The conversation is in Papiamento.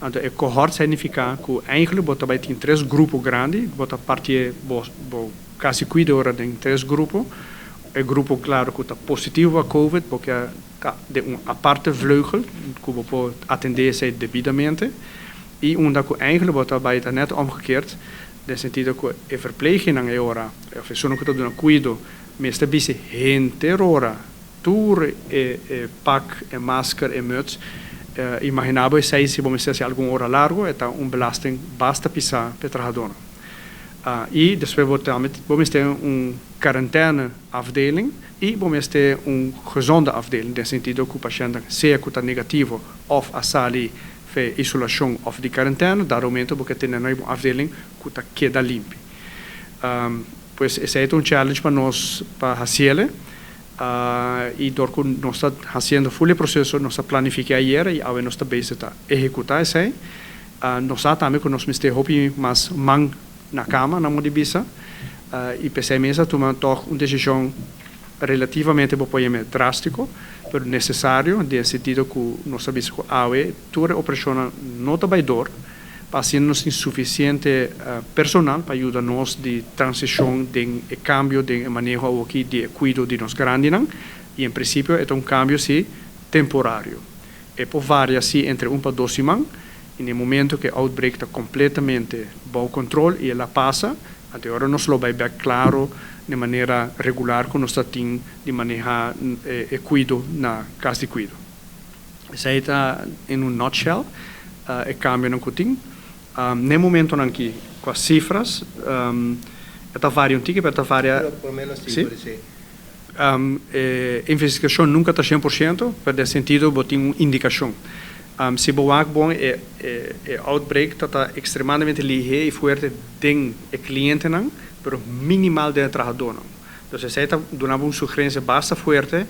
Anto, e cohort ta significa cu eigenlijk bo ta bay tin tres grupo grandi, bo ta parti bo cas di cuido ora den tres grupo. E grupo, claro, cu ta positivo pa COVID, pasobra ta di un aparte vleugel, cu bo por atende esey debidamente. Y unda cu eigenlijk bo ta bay ta net omgekeerd, den sentido cu e verpleging e ora, of e cu ta duna cuido, mester bisti henter ora, tur e pak, e masker, e muts. Imagina bo si bo mester algun ora largo, ta un belasting basta pisa pa trahado. Y despues bo tambe bo mester un quarantaine afdeling y bo mester un gezonde afdeling, den sentido cu e pashent sea cu ta negativo of a sali for isolacion of di quarantaine, na momento bo tin un afdeling cu ta keda limpi. Pues esey ta un challenge pa nos pa haci. Y door cu nos ta haciendo full e proceso, nos a planifica ayera y awe nos ta bezig ta ehecuta esey. Nos sa tambe cu nos mester hopi mas man na cama, na moda di bisa. Y p'esey mes a tuma toch un decision relativamente drastico, pero necesario, den sentido cu nos sa cu awe tur operacion no ta bay door, pa asina nos tin suficiente personal pa yuda nos den transicion, di cambio di maneho aki di cuido di nos grandinan. Y en principio e ta un cambio si temporario. E por varia si entre 1 pa 2 siman y na momento cu e outbreak ta completamente bou control y el a pasa, anto awor nos lo bay bek, claro, di manera regular cu nos tin di maneha e cuido na cas di cuido. Esey ta in un nutshell e cambio cu tin. Na momento aki cu e cifra ta varia un tiki, ta varia. Por lo menos si, por ser. Investigacion nunca ta 100%, pero den sentido bo tin un indicacion. Si bo wak bon, e outbreak ta extremadamente lihe y fuerte den e clientenan, pero minimal den trahado. Anto, esey ta duna un sugerencia basta fuerte.